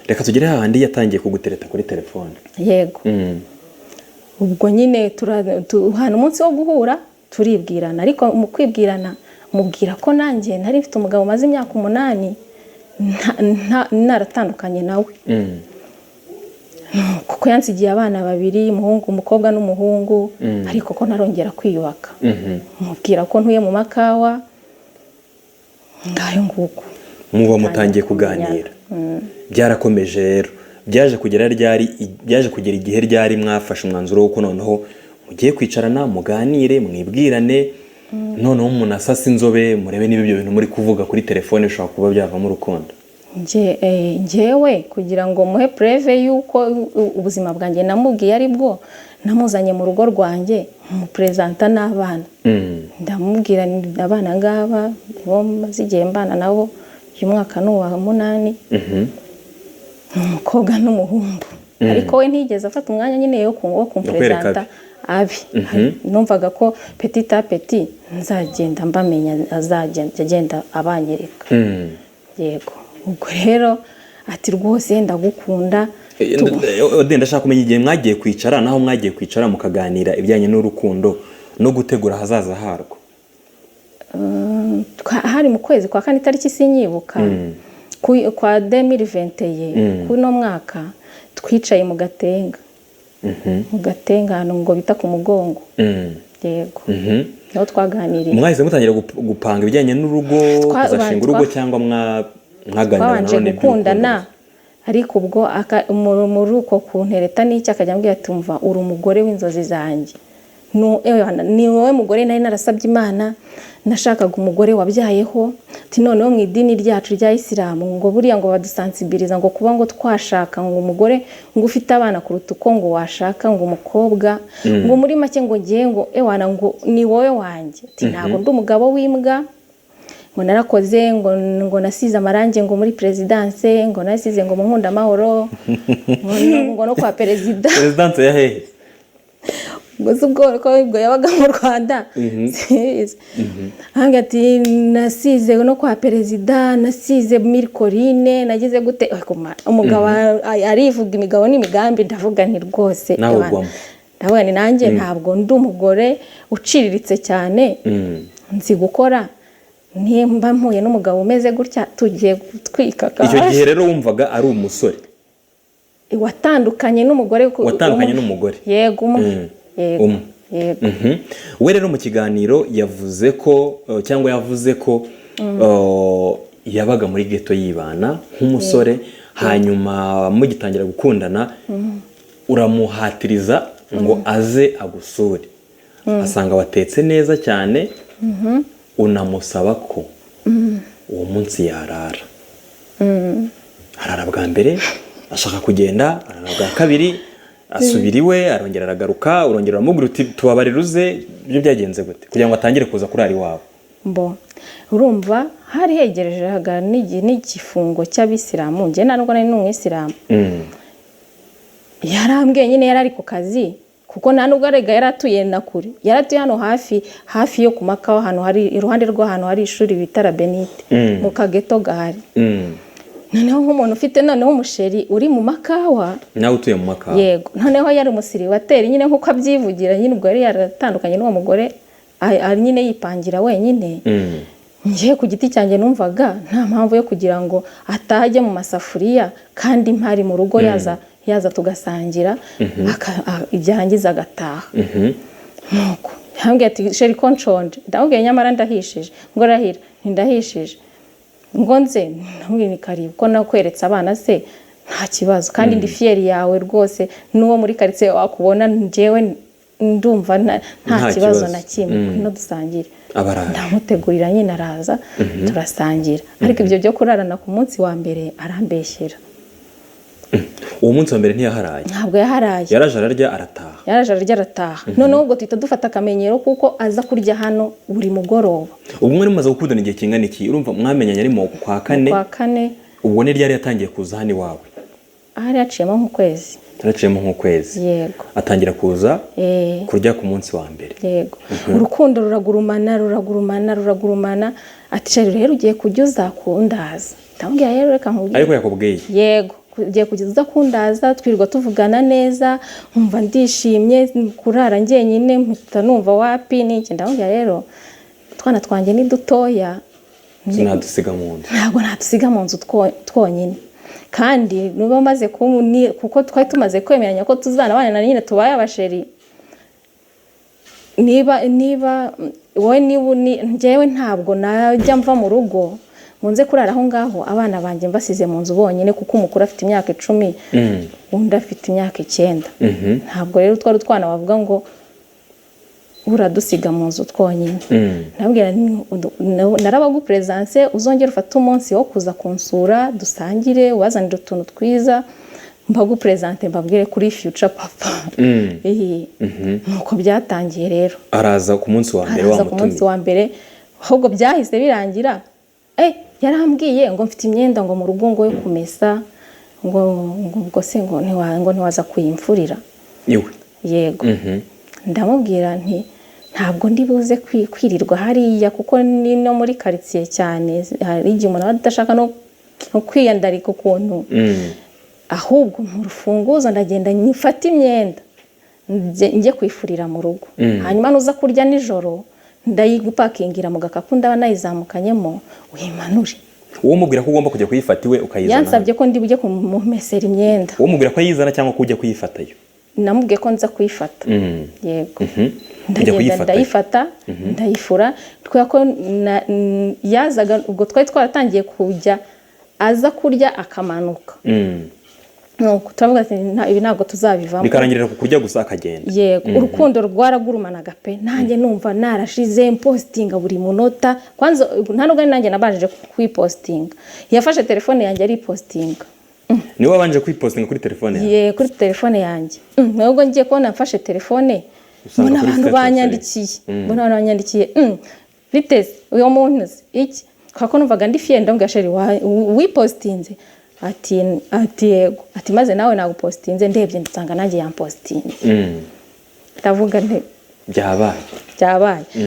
Reka tugere hahandi yatangiye kugutereta kuri telefone. Yego. Ubwo nyine tuhana umunsi wo guhura, turibwirana, ariko mu kwibwirana mubwira ko nanjye nari mfite umugabo umaze imyaka 8 naratandukanye nawe, kuko yansigiye abana babiri, umuhungu, umukobwa n'umuhungu, ariko ko ntarongera kwiyubaka. Mubwira ko ntuye mu Makawa, ngayo nguko. Muba mutangiye kuganira, byarakomeje rero. Byaje kugera ryari, byaje kugera igihe ryari mwafashe umwanzuro w'uko noneho mugiye kwicarana, muganire, mwibwirane, noneho umuntu asasa inzobe, murebe niba ibyo bintu muri kuvuga kuri telefone bishobora kuba byavamo urukundo? Njyewe kugira ngo muhe preuve y'uko ubuzima bwanjye namubwiye ari bwo, namuzanye mu rugo rwanjye, mupresenta n'abana. Ndamubwira nti: "Abana ngaba nibo maze igihe mbana nabo, uyu mwaka ni uwa 8, ni umukobwa n'umuhungu." Ariko we ntiyigeze afata umwanya nyine wo kumpresenta abe. Numvaga ko petit à petit nzagenda mbamenya, azagenda agenda abanyereka. Yego, ubwo rero ati: "Rwose ndagukunda." Ode, ndashaka kumenya igihe mwagiye kwicara, naho mwagiye kwicara mukaganira ibijyanye n'urukundo no gutegura ahazaza harwo. Hari mu kwezi kwa kane, itariki sinyibuka, kwa 2021, kuno mwaka. Twicaye mu Gatenga, mu Gatenga ahantu ngo bita ku Mugongo. Yego, niho twaganiriye. Mwahise mutangira gupanga ibijyanye n'urugo, kuzashinga urugo, cyangwa mwaganira Twabanje nanone gukundana, iby'urukundo? Ariko ubwo muri uko kuntereta n'icyo, akajya ambwira ati: "Umva, uri umugore w'inzozi zanjye. Ewana, ni wowe mugore nari narasabye Imana, nashakaga umugore wabyayeho." Ati: "Noneho mu idini ryacu rya Isilamu ngo buriya ngo badusensibiliza ngo kuba ngo twashaka ngo umugore ngo ufite abana kuruta uko ngo washaka ngo umukobwa." Ngo muri make ngo ngiye ngo ewana ngo ni wowe wanjye. Ati: "Ntabwo ndi umugabo w'imbwa, ngo narakoze, ngo nasize amarangi ngo muri perezidanse, ngo nasize ngo mu Nkundamahoro, ngo no kwa perezida." Perezidanse ya hehe? Ngo si ubwo ko ubwo yabaga mu Rwanda. Sibizi. Ahambwe ati: "Nasize no kwa perezida, nasize Mille Collines, nagize gute." Umugabo arivuga imigabo n'imigambi, ndavuga nti rwose Nawe ewana, ugwamo. Ndavuga ni nanjye ntabwo ndi umugore uciriritse cyane, nzi gukora. Nimba mpuye n'umugabo umeze gutya, tugiye gutwika. Icyo gihe rero wumvaga ari umusore Watandukanye n'umugore Watandukanye umwe. n'umugore. Yego, umwe. Yego. Umwe. Yego. We rero mu kiganiro yavuze ko cyangwa yavuze ko yabaga muri ghetto yibana nk'umusore, hanyuma mugitangira gukundana uramuhatiriza ngo aze agusure, asanga watetse neza cyane, unamusaba ko uwo munsi yarara. Arara bwa mbere, ashaka kugenda, arara bwa kabiri, asubira iwe, arongera aragaruka, urongera uramubwira uti: "Tubabarire uze." Ibyo byagenze gute kugira ngo atangire kuza kurara iwawe? Mbo urumva hari hegereje n'igifungo cy'abisilamu. Njye nta nubwo nari n'umwisilamu. Yarambwiye nyine yari ari ku kazi, kuko nta nubwo arega yari atuye na kure, yari atuye hano hafi, hafi yo ku Makawa, ahantu hari iruhande rw'ahantu hari ishuri bita La Benite, mu kageto gahari. Noneho nk'umuntu ufite noneho umuchéri uri mu Makawa, Nawe utuye mu Makawa. Yego, noneho yari umusiribateri nyine nk'uko abyivugira nyine, ubwo yari yaratandukanye n'uwo mugore, nyine yipangira wenyine. Njye ku giti cyanjye numvaga nta mpamvu yo kugira ngo atahe ajye mu masafuriya kandi mpari mu rugo, yaza tugasangira, ibyarangiza agataha. Nuko yambwiye ati: "Chéri, ko nshonje." Ndamubwiye: "Nyamara ndahishije." Ngo: "Rahira." "Ntindahishije." Ngo: "Nze." Ndamubwiye ni karibu, ko nakweretse abana se nta kibazo, kandi ndi fière yawe rwose, n'uwo muri karitsiye wakubona, njyewe ndumva nta Nta kibazo kibazo. na kimwe. Ngwino dusangire. Abaraje. Ndamutegurira nyine, araza turasangira. Ariko ibyo byo kurarana ku munsi wa mbere arambeshyera. Uwo munsi wa mbere ntiyaharaye? Ntabwo yaharaye. Yaraje ararya arataha? Yaraje ararya arataha. Noneho ubwo tuhita dufata akamenyero kuko aza kurya hano buri mugoroba. Ubwo mwari mumaze gukundana igihe kingana iki? Urumva mwamenyanye ari mu kwa kane. Kwa kane. Ubwo ni ryari yatangiye kuza hano iwawe? Ahari haciyemo nk'ukwezi. Yaraciyemo nk'ukwezi. Yego. Atangira kuza kurya ku munsi wa mbere. Yego, urukundo ruragurumana, ruragurumana, ruragurumana. Ati: "Chéri, rero ugiye kujya uza kundaza." Ndamubwira: "Rero reka nkubwire." Ariko yakubwiye? Yego. Ugiye kugeza uza kundaza, twirirwa tuvugana neza, nkumva ndishimye. Kurara njyenyine mpita numva wapi n'iki. Ndamubwira rero, utwana twanjye ni dutoya. Sinadusiga mu nzu. Ntabwo natusiga mu nzu twonyine, kandi nuba maze kuko twari tumaze kwemeranya ko tuzanabana na nyine tubaye abachéri. Niba wowe niba njyewe ntabwo najya mva mu rugo ngo nze kurara aho ngaho, abana banjye mbasize mu nzu bonyine, kuko umukuru afite imyaka 10, undi afite imyaka 9. Ntabwo rero twari utwana wavuga ngo uradusiga mu nzu twonyine. Nabwira narabaguperesanse, uzongere ufate umunsi wo kuza kunsura, dusangire, ubazanire utuntu twiza, mbaguperezante, mbabwire kuri future papa. Nuko byatangiye rero. Araza ku munsi wa mbere? Araza ku munsi Wamutumiye? wa mbere. Ahubwo byahise birangira yarambwiye ngo mfite imyenda ngo mu rugo ngo yo kumesa, ngo ubwo se ngo ntiwaza kuyimfurira? Iwe? Yego. Ndamubwira nti ntabwo ndi buze kwirirwa hariya, kuko ni no muri karitsiye cyane, hari igihe umuntu aba adashaka no kwiyandarika ukuntu. Ahubwo mu rufunguzo ndagenda nyifate imyenda njye kuyifurira mu rugo, hanyuma nuza kurya nijoro ndayigupakingira mu gakapu ndaba nayizamukanyemo, uyimanure. Uwo mubwira ko ugomba kujya kuyifata iwe ukayizana? Yansabye ko ndi bujye kumumesera imyenda. Uwo mubwira ko ayizana cyangwa ko ujya kuyifatayo? Namubwiye ko nza kuyifata. Yego. Ujya Ndagenda kuyifatayo. ndayifata, ndayifura, kubera ko yazaga ubwo twari twaratangiye kujya aza kurya akamanuka. Nuko turavuga ati ibi ntabwo tuzabivamo." Bikarangirira ku kurya gusa akagenda? Yego, urukundo rwaragurumanaga pe. Nanjye numva narashize, mpositinga buri munota. Kwanza nta nubwo ari nanjye nabanje kwipositinga, yafashe telefone yanjye aripositinga. Niwe wabanje kwipositinga kuri telefone yawe? Ye, kuri telefone yanjye. Nubwo ngiye kubona mfashe telefone, Usanga mbona kuri abantu status. banyandikiye, mbona abantu banyandikiye, biteze uyo muntu uzi iki, kubera ko numvaga ndi fier. Ndamubwira: "Chéri, wipositinze?" Ati "Yego." Ati "Maze nawe nagupositinze." Ndebye nsanga nanjye yampositinze. Ndavuga nti Byabaye. Byabaye.